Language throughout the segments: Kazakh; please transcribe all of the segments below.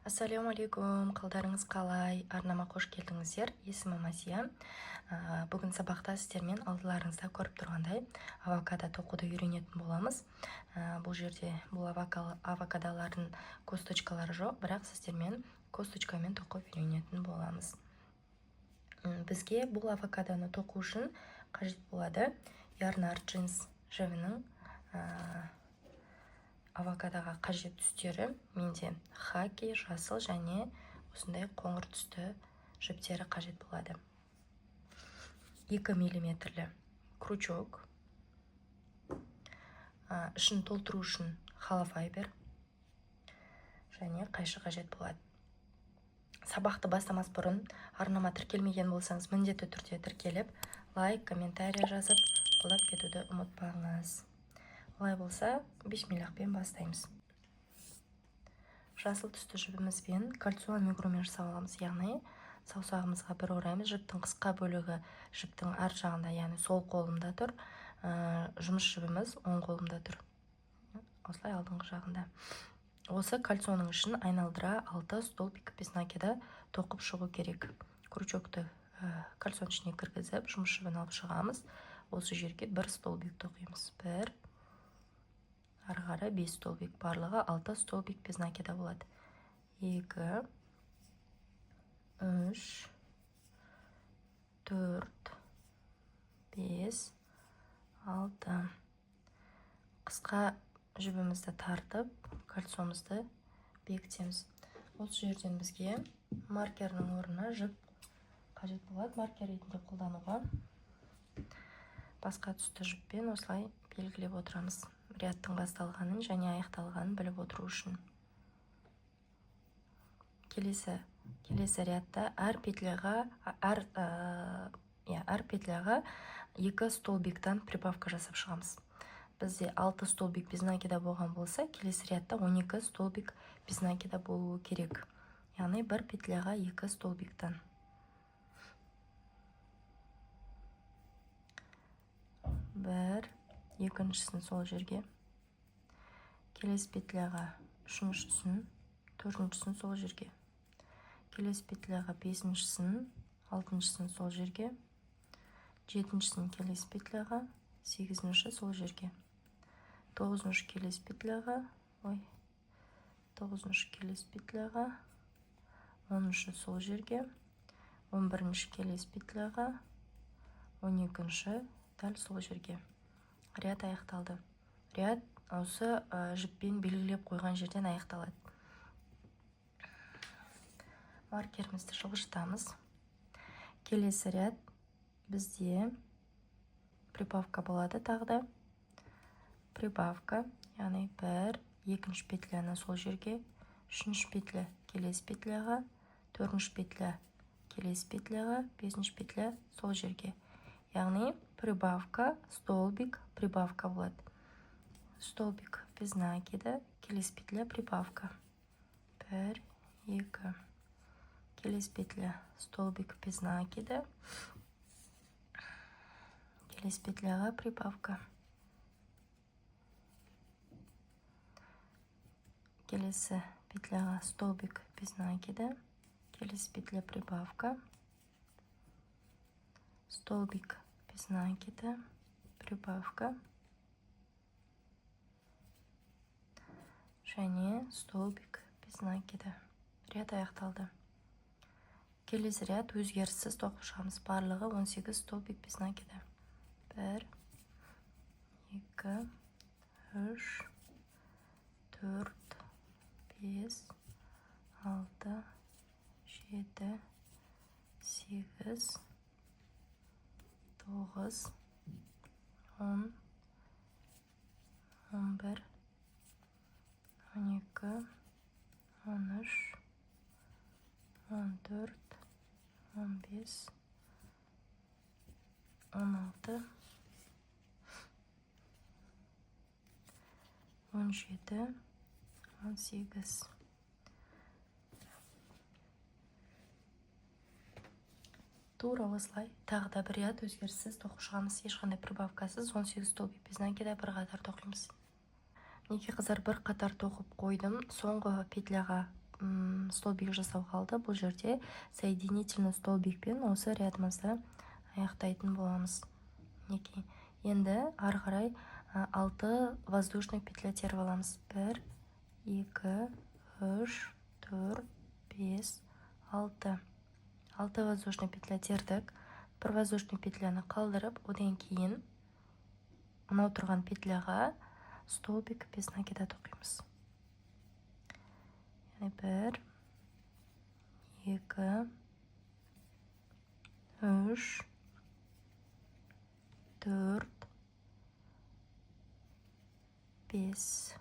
Ассалаумағалейкум, қалдарыңыз қалай? Арнама қош келдіңіздер. Есімім Асия. Бүгін сабақта сіздермен алдыларыңызда көріп тұрғандай авокадо тоқуды үйренетін боламыз. Бұл жерде бұл авокадолардың косточкалары жоқ, бірақ сіздермен косточкамен тоқып үйренетін боламыз. Бізге бұл авокадоны тоқу үшін қажет болады Yarn Jeans жібінің авокадоға қажет түстері. Менде хаки, жасыл және осындай қоңыр түсті жіптері қажет болады. 2 миллиметрлі крючок, ішін толтыру үшін холофайбер және қайшы қажет болады. Сабақты бастамас бұрын арнама тіркелмеген болсаңыз, міндетті түрде тіркеліп, лайк, комментарий жазып, қолдап кетуді ұмытпаңыз. Олай болса, бисмиллахпен бастаймыз. Жасыл түсті жібімізбен кольцо амигуруми жасап аламыз, яғни саусағымызға бір ораймыз. Жіптің қысқа бөлігі жіптің ар жағында, яғни сол қолымда тұр, жұмыс жібіміз оң қолымда тұр. Осылай алдыңғы жағында. Осы кольцоның ішін айналдыра 6 столбик без накида тоқып шығу керек. Крючокты кольцоның ішіне кіргізіп, жұмыс жібін алып шығамыз. Осы жерге бір столбик тоқимыз. 1, ары қарай 5 столбик, барлығы 6 столбик без накида болады. 2, 3, 4, 5, 6. Қысқа жібімізді тартып, кольцомызды бекітеміз. Осы жерден бізге маркердің орнына жіп қажет болады, маркер ретінде қолдануға. Басқа түсті жіппен осылай белгілеп отырамыз, рядтың басталғанын және аяқталғанын біліп отыру үшін. Келесі рядта әр петляға, әр, иә, әр петляға 2 столбиктан прибавка жасап шығамыз. Бізде 6 столбик без накида болған болса, келесі рядта 12 столбик без накида болуы керек. Яғни бір петляға 2 столбиктан. Бір, екіншісін сол жерге, келесі петляға үшіншісін, төртіншісін сол жерге, келесі петляға бесіншісін, алтыншысын сол жерге, жетіншісін келесі петляға, сегізінші сол жерге, тоғызыншы келесі петляға, ой, тоғызыншы келесі петляға, оныншы сол жерге, 11-ші келесі петляға, 12-ші дәл сол жерге. Ряд аяқталды. Ряд осы жіппен белгілеп қойған жерден аяқталады. Маркерімізді жылжытамыз. Келесі ряд бізде прибавка болады тағы да. Прибавка, яғни бір, екінші петляны сол жерге, үшінші петля келесі петляға, төртінші петля келесі петляға, бесінші петля сол жерге. Яғни прибавка, столбик, прибавка болады. Столбик без накида, келесі петля прибавка. 1, 2. Келесі петля столбик без накида, келесі петляға прибавка. Келесі петляға столбик без накида, келесі петля прибавка, столбик без накида, прибавка және столбик без накида. Ряд аяқталды. Келесі ряд өзгеріссіз тоқып шығамыз. Барлығы 18 столбик без накида. 1, 2, 3, 4, 5, 6, 7, 8, 9, 10, 11, 12, 13, 14, 15, 16, 17, 18. Тура осылай тағы да бір ряд өзгеріссіз тоқып шығамыз. Ешқандай прибавкасыз 18 столбик без накида бір қатар тоқимыз. Мінекей қыздар, бір қатар тоқып қойдым. Соңғы петляға столбик жасау қалды. Бұл жерде соединительный столбикпен осы рядымызды аяқтайтын боламыз. Мінекей, енді ары қарай 6 воздушный петля теріп аламыз. 1, 2, 3, 4, 5, 6. 6 воздушный петля тердік. Бір воздушный петляны қалдырып, одан кейін мынау тұрған петляға столбик без накида тоқимыз. Яғни 1, 2, 3, 4, 5.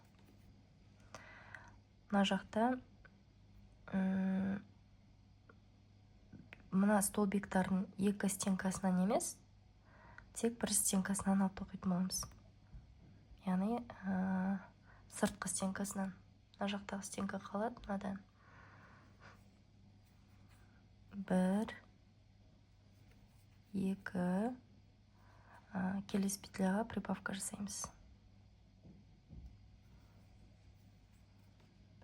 Мына жақта мына столбиктардың екі стенкасынан емес, тек бір стенкасынан алып тоқитын боламыз. Яғни сыртқы стенкасынан. Мына жақтағы стенка қалады мынадан. 1, 2, келесі петляға прибавка жасаймыз.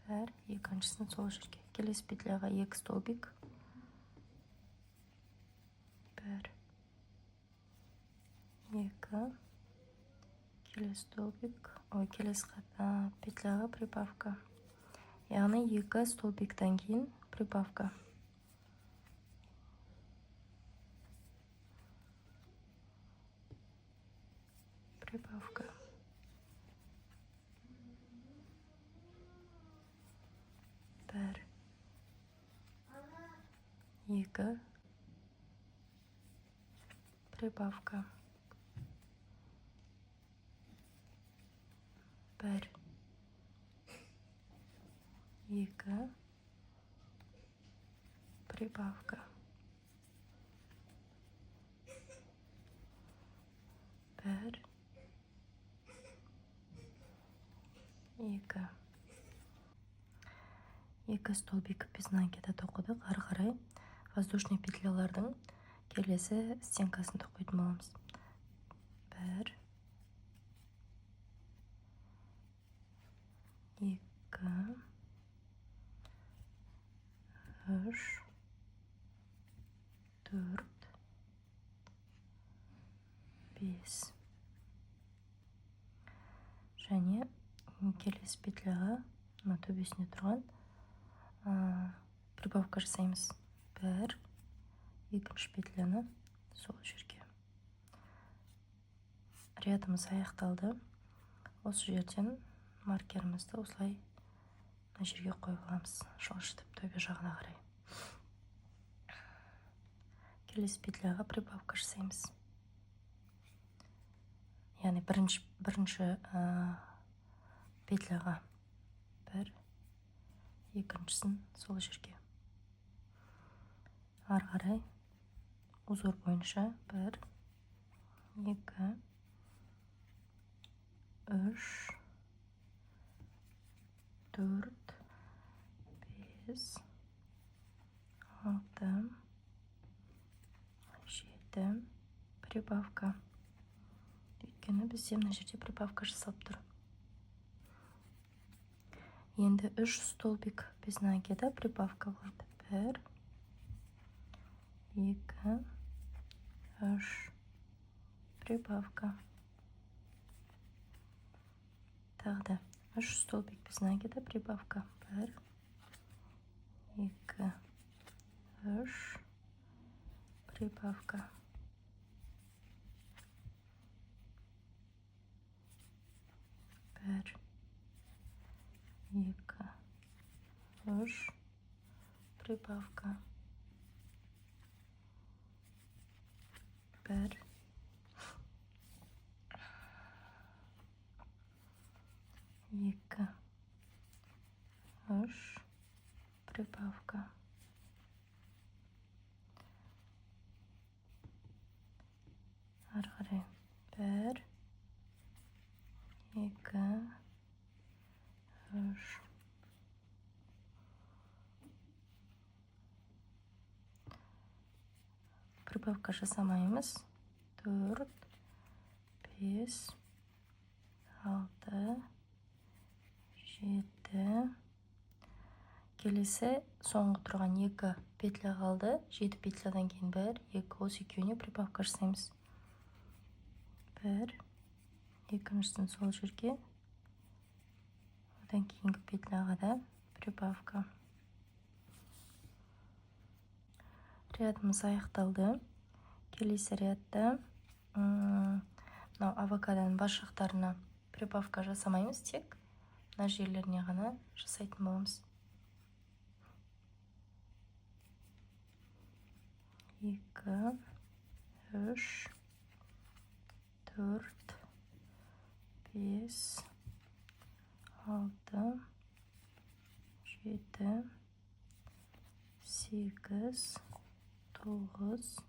1, екіншісін сол жерге. Келесі петляға 2 столбик. 1, 2, келесі столбик, ой, келесі петляға прибавка. Яғни 2 столбиктан кейін прибавка. Прибавка. 1, 2, прибавка. 1, 2, прибавка. 1, 2. 2 столбик без накида тоқыдық. Ары қарай воздушный петлялардың келесі стенкасын тоқитын боламыз. 1, 2, 3, 4, 5. Және келесі петляға мына төбесінде тұрған прибавка жасаймыз. 1, екінші петляны сол жерге. Рядымыз аяқталды. Осы жерден маркерімізді осылай мына жерге қойып аламыз, жылжытып төбе жағына қарай. Келесі петляға прибавка жасаймыз. Яғни бірінші петляға 1, екіншісін сол жерге. Ары қарай узор бойынша 1, 2, 3, 4, 5, 6, 7, прибавка. Өйткені бізде мына жерде прибавка жасалып тұр. Енді 3 столбик без накида прибавка болады. 1, 2, 3, прибавка. Тағы да 3 столбик без накида прибавка. 1, 2, 3, прибавка. 1, 2, 3, прибавка. 1, 2, 3, прибавка. Ары қарай 1, 2, 3. Прибавка жасамаймыз. 4, 5, 6, 7. Келесі соңғы тұрған 2 петля қалды. 7 петлядан кейін 1, 2, осы екеуіне прибавка жасаймыз. 1, екіншісін сол жерге, одан кейінгі петляға да прибавка. Рядымыз аяқталды. Келесі рядта мынау авокадоның бас жақтарына прибавка жасамаймыз, тек мына жерлеріне ғана жасайтын боламыз. 2, 3, 4, 5, 6, 7, 8, 9,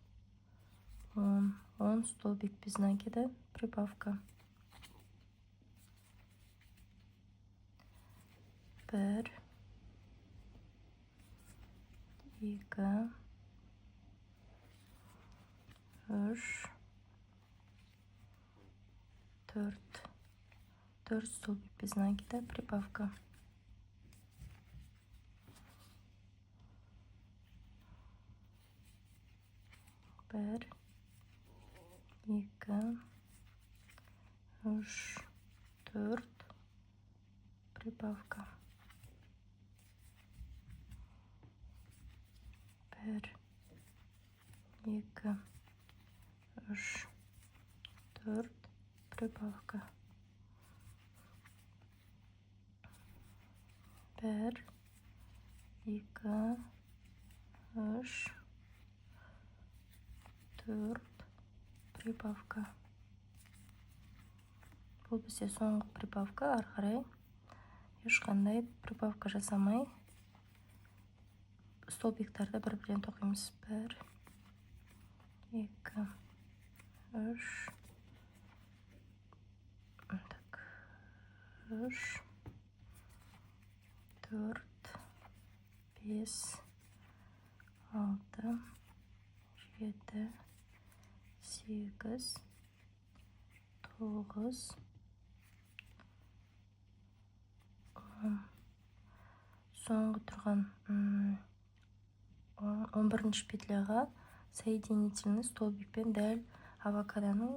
10. 10 столбик без накида, прибавка. 1, 2, 3, 4. 4 столбик без накида, прибавка. 1, 2, 3, 4, прибавка. 1, 2, 3, 4, прибавка. 1, 2, 3, 4, прибавка. Бұл бізде соңғы прибавка. Ары қарай ешқандай прибавка жасамай столбиктарды бір-бірден тоқимыз. 1, 2, 3, так, 3, 4, 5, 6, 7, 8, 9, 10. Соңғы тұрған 11-ші петляға соединительный столбикпен дәл авокадоның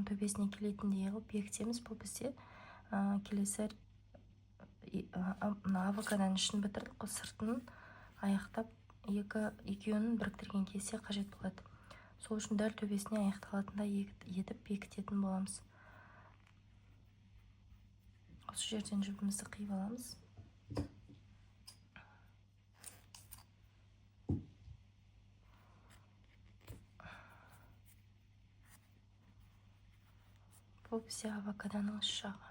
төбесіне келетіндей қылып бекітеміз. Бұл бізде келесі авокадоның ішін бітірдік қой, сыртын аяқтап екеуін біріктірген кезде қажет болады. Сол үшін дәл төбесіне аяқталатындай етіп бекітетін боламыз. Осы жерден жібімізді қиып аламыз. Бұл бізде авокадоның іш жағы.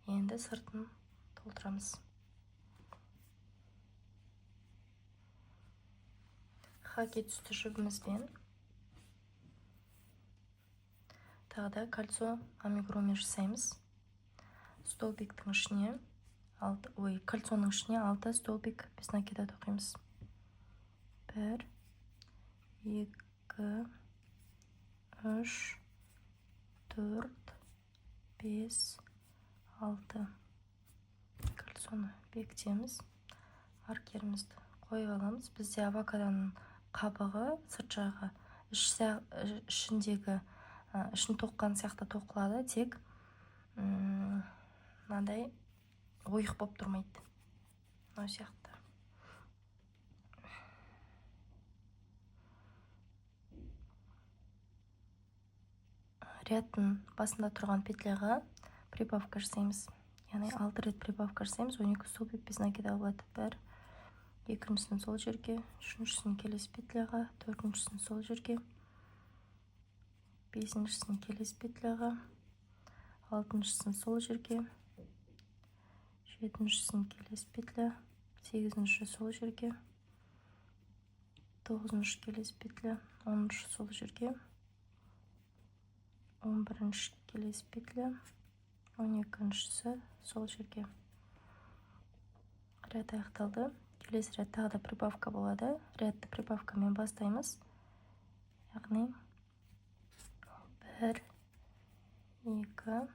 Енді сыртын толтырамыз. Хаки түсті жібімізбен тағы да кольцо амигуруми жасаймыз. Столбиктің ішіне кольцоның ішіне 6 столбик без накида тоқимыз. 1, 2, 3, 4, 5, 6. Кольцоны бекітеміз. Маркерімізді қойып аламыз. Бізде авокадоның қабығы сырт жағы ішіндегі ішін тоққан сияқты тоқылады, тек мынандай ойық болып тұрмайды. Мынау сияқты. Рядтың басында тұрған петляға прибавка жасаймыз. Яғни 6 рет прибавка жасаймыз, 12 столбик без накида болады. 1, екіншісін сол жерге, үшіншісін келесі петляға, төртіншісін сол жерге, бесіншісін келесі петляға, алтыншысын сол жерге, жетіншісін келесі петля, сегізінші сол жерге, тоғызыншы келесі петля, оныншы сол жерге, 11-ші келесі петля, 12-шісі сол жерге. Ряд аяқталды. Келесі ряд тағы да прибавка болады. Рядты прибавкамен бастаймыз. Яғни 1, 2,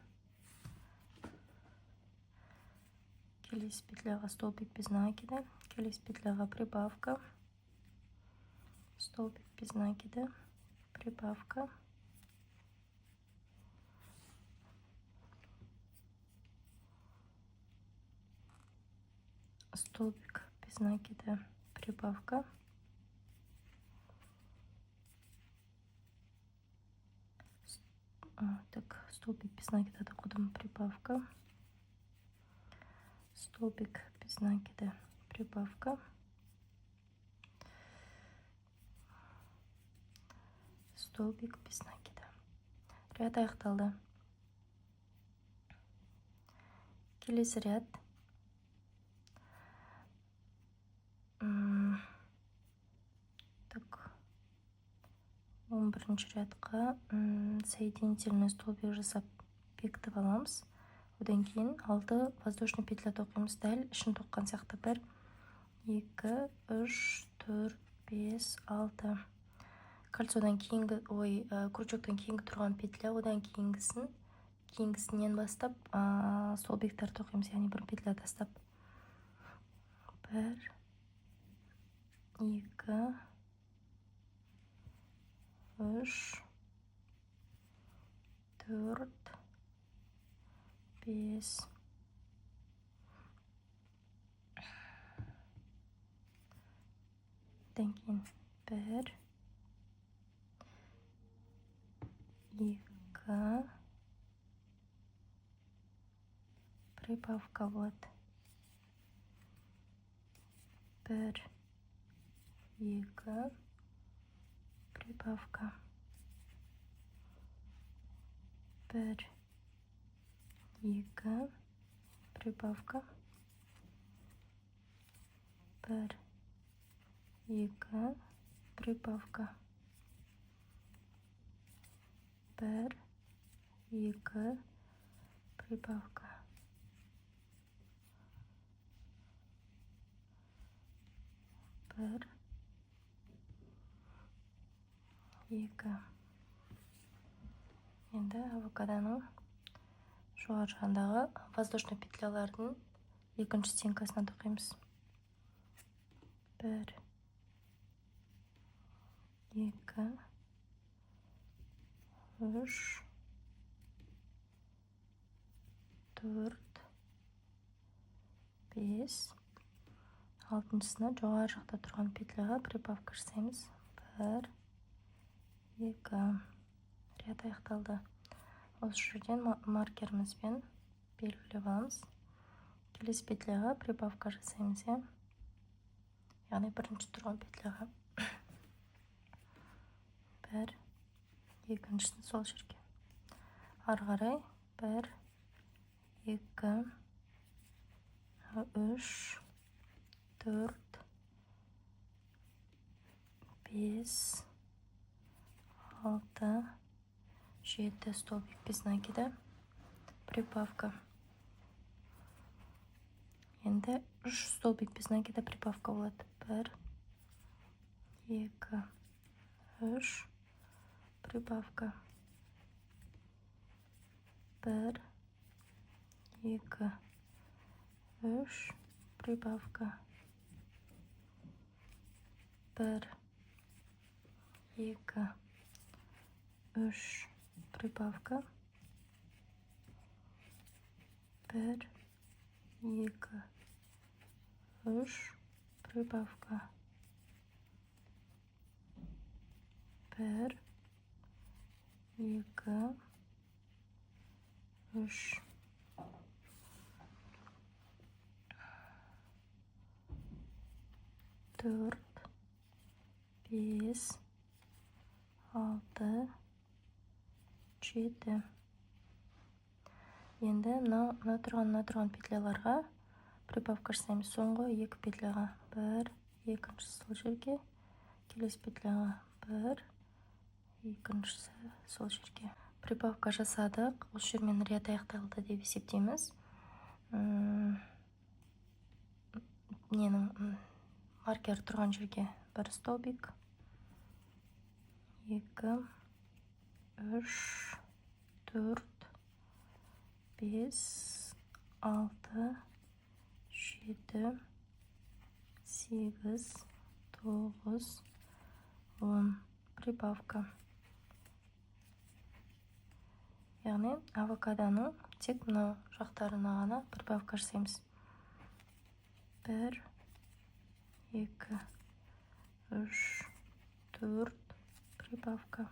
келесі петляға столбик без накида, Келесі петляға прибавка, столбик без накида, прибавка, столбик без накида, прибавка, так, столбик без накида тоқыдым, прибавка, столбик без накида, прибавка, столбик без накида. Ряд аяқталды. Келесі ряд. Так, 11-ші рядқа соединительный столбик жасап бекітіп аламыз. Одан кейін 6 воздушный петля тоқимыз, дәл ішін тоққан сияқты. 1, 2, 3, 4, 5, 6. Кольцодан кейінгі, ой, крючоктан кейінгі тұрған петля, одан кейінгісінен бастап столбиктер тоқимыз, яғни бір петля тастап. 1, 2, 3, 4, 5, одан кейін 1, 2, прибавка болады. 1, 2, прибавка, 1, 2, прибавка, 1, 2, прибавка, 1, 2, прибавка, 1, 2. Енді авокадоның жоғары жағындағы воздушный петлялардың екінші стенкасына тоқимыз. 1, 2, 3, 4, 5. Алтыншысына жоғары жақта тұрған петляға прибавка жасаймыз. 1, 2. Ряд аяқталды. Осы жерден маркерімізбен белгілеп аламыз. Келесі петляға прибавка жасаймыз, яғни бірінші тұрған петляға 1, екіншісін сол жерге. Ары қарай 1, 2, 3, 4, 5, 6, 7 столбик без накида, прибавка. Енді 3 столбик без накида прибавка болады. 1, 2, 3, прибавка, 1, 2, 3, прибавка, 1, 2, 3, прибавка, 1, 2, 3, прибавка, 1, 2, 3. 4, 5, 6, 7. Енді мына тұрған петляларға прибавка жасаймыз. Соңғы 2 петляға 1, екіншісі сол жерге, келесі петляға 1, екіншісі сол жерге. Прибавка жасадық. Осы жермен ряд аяқталды деп есептейміз. Ненің маркер тұрған жерге 1 столбик, 2, 3, 4, 5, 6, 7, 8, 9, 10 прибавка. Яғни авокадоның тек мына жақтарына ғана прибавка жасаймыз. 1, 2, 3, 4 прибавка.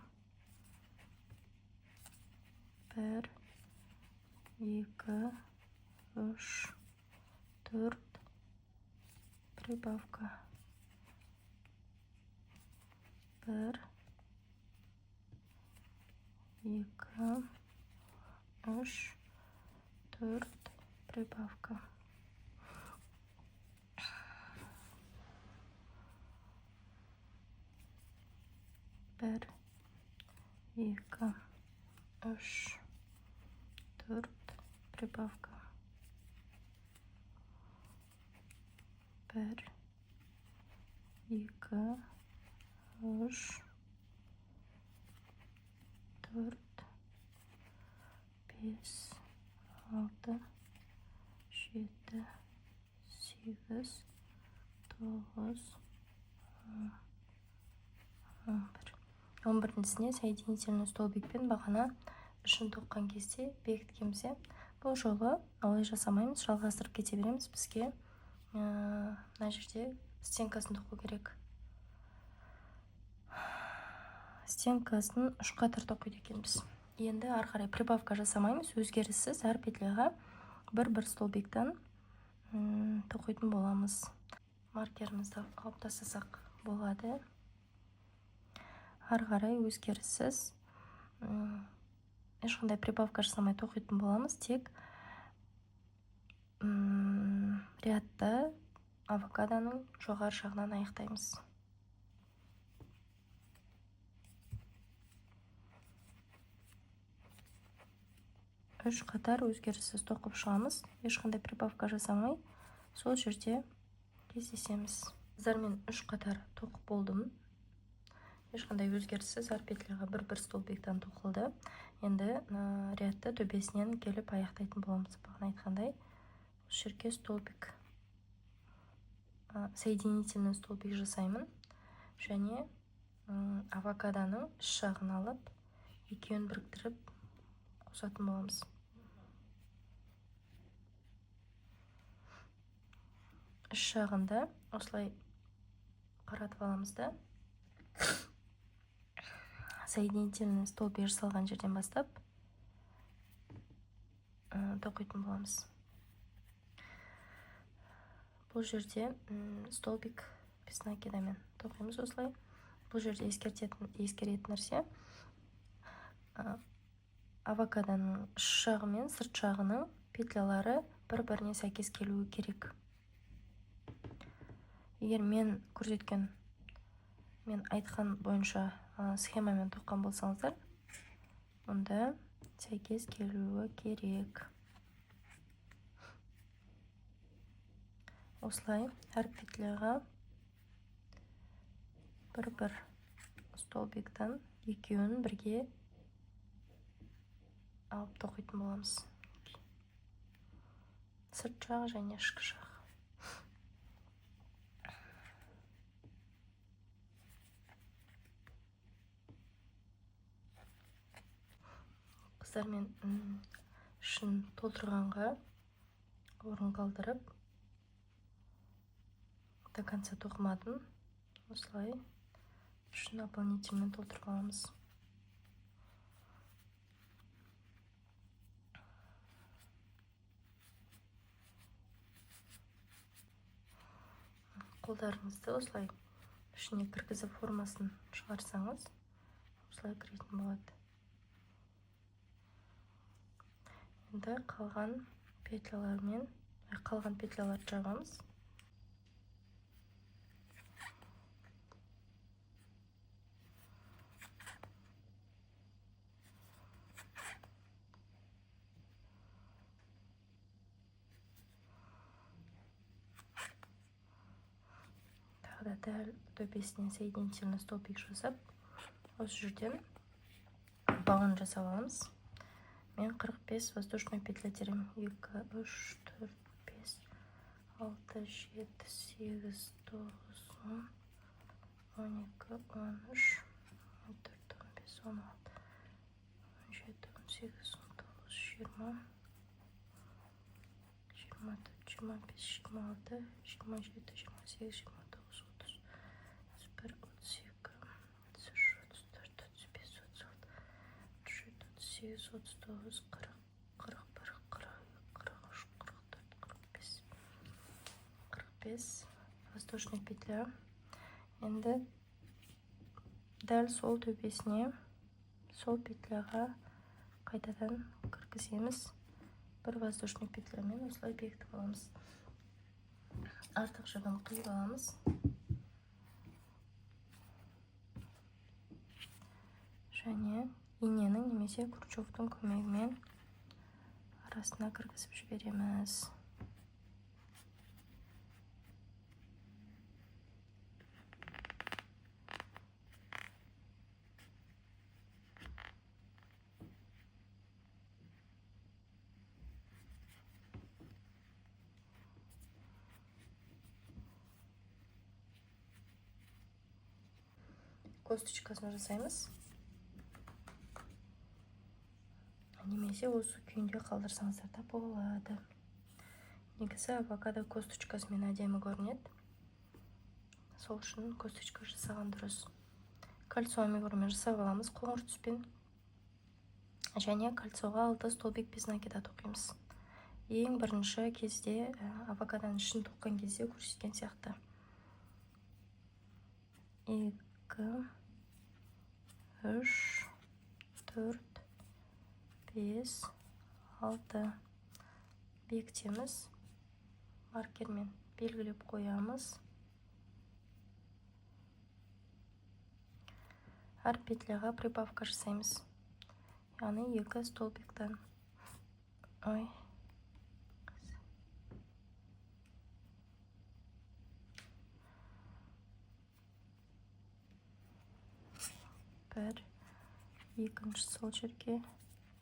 1, 2, 3, 4 прибавка. 1, 2, 3, 4 прибавка. 1, 2, 3, 4 прибавка. 1, 2, 3, 4, 5, 6, 7, 8, 9, 11. 11-сіне соединительный столбикпен бағана ішін тоққан кезде бекіткенбіз. Бұл жолы олай жасамаймыз, жалғастырып кете береміз. Бізге мына жерде стенкасын тоқу керек. Стенкасын 3 қатар тоқиды екенбіз. Енді ары қарай прибавка жасамаймыз, өзгеріссіз әр петляға бір-бір столбиктен тоқитын боламыз. Маркерімізді алып тастасақ болады. Ары қарай өзгеріссіз ешқандай прибавка жасамай тоқитын боламыз. Тек рядты авокадоның жоғары жағынан аяқтаймыз. 3 қатар өзгеріссіз тоқып шығамыз, ешқандай прибавка жасамай сол жерде кездесеміз. Қыздар, мен 3 қатар тоқып болдым. Ешқандай өзгеріссіз әр петляға бір-бір столбиктен тоқылды. Енді рядты төбесінен келіп аяқтайтын боламыз. Бағана айтқандай, осы жерге столбик, соединительный столбик жасаймын. Және авокадоның іш жағын алып, екеуін біріктіріп қосатын боламыз. Іш жағында осылай қаратып аламыз да, соединительный столбик жасалған жерден бастап тоқитын боламыз. Бұл жерде столбик без накидамен тоқимыз осылай. Бұл жерде ескеретін нәрсе, авокадоның іш жағы мен сырт жағының петлялары бір-біріне сәйкес келуі керек. Егер мен көрсеткен, мен айтқан бойынша схемамен тоққан болсаңыздар, онда сәйкес келуі керек. Осылай әр петляға бір-бір столбиктен екеуін бірге алып тоқитын боламыз. Сырт жағы және ішкі жағы. Қыздар, мен ішін толтырғанға орын қалдырып до конца тоқымадым. Осылай ішін дополнительно толтырып аламыз. Қолдарыңызды осылай ішіне кіргізіп формасын шығарсаңыз, осылай кіретін болады. Енді қалған петлялармен, қалған петляларды жабамыз. Тағы да дәл төбесінен соединительный столбик жасап, осы жерден бауын жасап аламыз. Мен 45 воздушный петля теремін. 2, 3, 4, 5, 6, 7, 8, 9, 10, 12, 13, 14, 15, 16, 17, 18, 19, 20, 24, 25, 26, 27, 28, 29, 30, 31, 32, 33, 34, 35, 36, 37, 38, 39, 40, 41, 42, 43, 44, 45, 45 воздушный петля. Енді дәл сол төбесіне, сол петляға қайтадан кіргіземіз. Бір воздушный петлямен осылай бекітіп аламыз. Артық жібін қиып аламыз. Және иненің немесе крючоктың көмегімен арасына кіргізіп жібереміз. Косточкасын жасаймыз. Немесе осы күйінде қалдырсаңыздар да болады. Негізі авокадо косточкасымен әдемі көрінеді. Сол үшін косточка жасаған дұрыс. Кольцо амигурумен жасап аламыз қоңыр түспен. Және кольцоға 6 столбик без накида тоқимыз. Ең бірінші кезде авокадоның ішін тоққан кезде көрсеткен сияқты. 2, 3, 4, 5, 6. Бекітеміз. Маркермен белгілеп қоямыз. Әр петляға прибавка жасаймыз. Яғни 2 столбиктан. Ой. Бір, екінші сол жерге,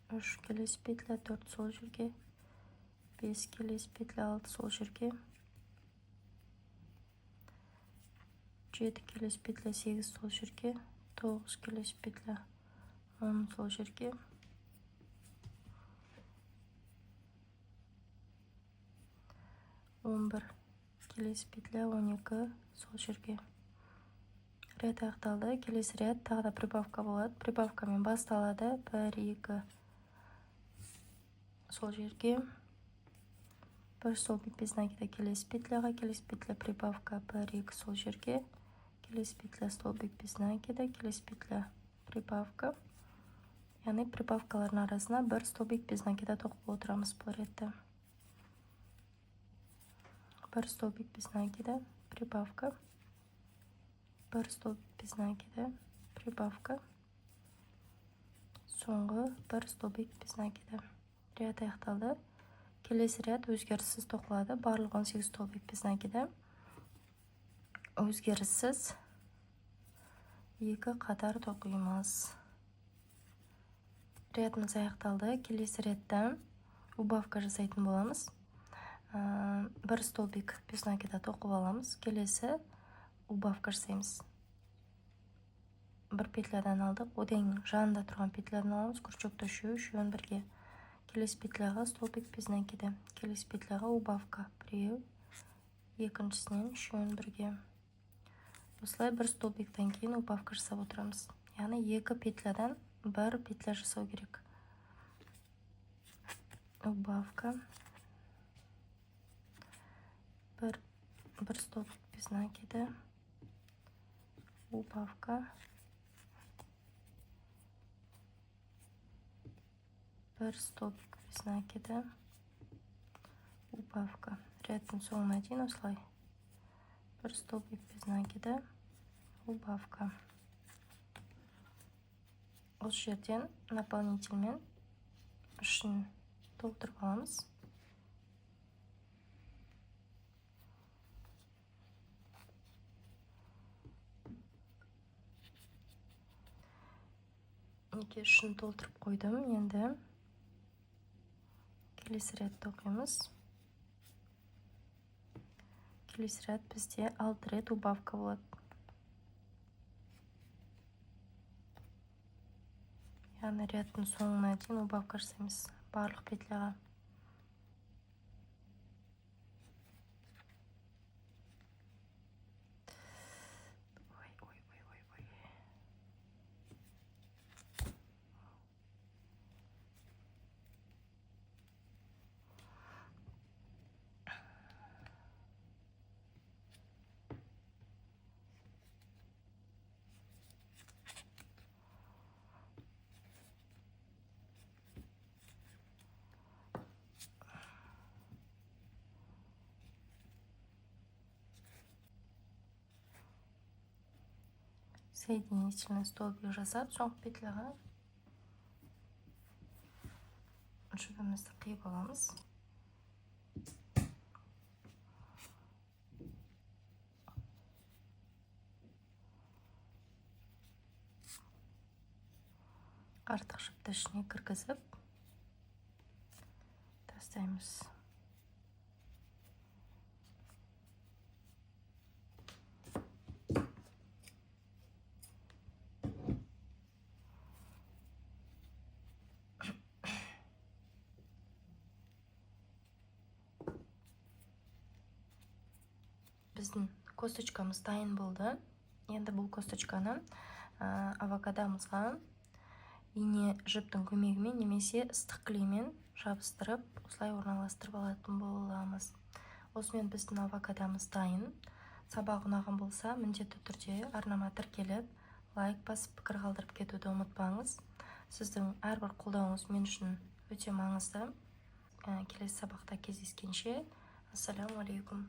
3 келесі петля, 4 сол жерге, 5 келесі петля, 6 сол жерге, 7 келесі петля, 8 сол жерге, 9 келесі петля, 10 сол жерге, 11 келесі петля, 12 сол жерге. Ряд аяқталды. Келесі ряд тағы да прибавка болады. Прибавкамен басталады. 1, 2 сол жерге, 1 столбик без накида келесі петляға, келесі петля прибавка, 1, 2 сол жерге, келесі петля столбик без накида, келесі петля прибавка. Яғни прибавкалардың арасына 1 столбик без накида тоқып отырамыз бұл ретте. 1 столбик без накида, прибавка, 1 столбик без накида, прибавка, соңғы 1 столбик без накида. Ряд аяқталды. Келесі ряд өзгеріссіз тоқылады. Барлық 18 столбик без накида. Өзгеріссіз 2 қатар тоқимыз. Рядымыз аяқталды. Келесі рядта убавка жасайтын боламыз. 1 столбик без накида тоқып аламыз. Келесі убавка жасаймыз. 1 петлядан алдық, одан жанында тұрған петлядан аламыз, крючокты үшеу, үшеуін бірге. Келесі петляға столбик без накида, келесі петляға убавка, біреу, екіншісінен үшеуін бірге. Осылай 1 столбиктен кейін убавка жасап отырамыз. Яғни 2 петлядан 1 петля жасау керек. Убавка, бір столбик без накида, убавка, 1 столбик без накида, убавка. Рядтың соңына дейін осылай 1 столбик без накида, убавка. Осы жерден наполнительмен ішін толтырып аламыз. Неке ішін толтырып қойдым. Енді келесі рядты оқимыз. Келесі ряд бізде 6 рет убавка болады. Яғни рядтың соңына дейін убавка жасаймыз барлық петляға. Ой, ой, ой, ой, ой. Соединительный столбик жасап, соңғы петляға жібімізді қиып аламыз. Артық жіпті ішіне кіргізіп тастаймыз. Біздің косточкамыз дайын болды. Енді бұл косточканы авокадомызға ине жіптің көмегімен немесе ыстық клеймен жабыстырып, осылай орналастырып алатын боламыз. Осымен біздің авокадомыз дайын. Сабақ ұнаған болса, міндетті түрде арнама тіркеліп, лайк басып, пікір қалдырып кетуді ұмытпаңыз. Сіздің әрбір қолдауыңыз мен үшін өте маңызды. Келесі сабақта кездескенше, ассаляму алейкум.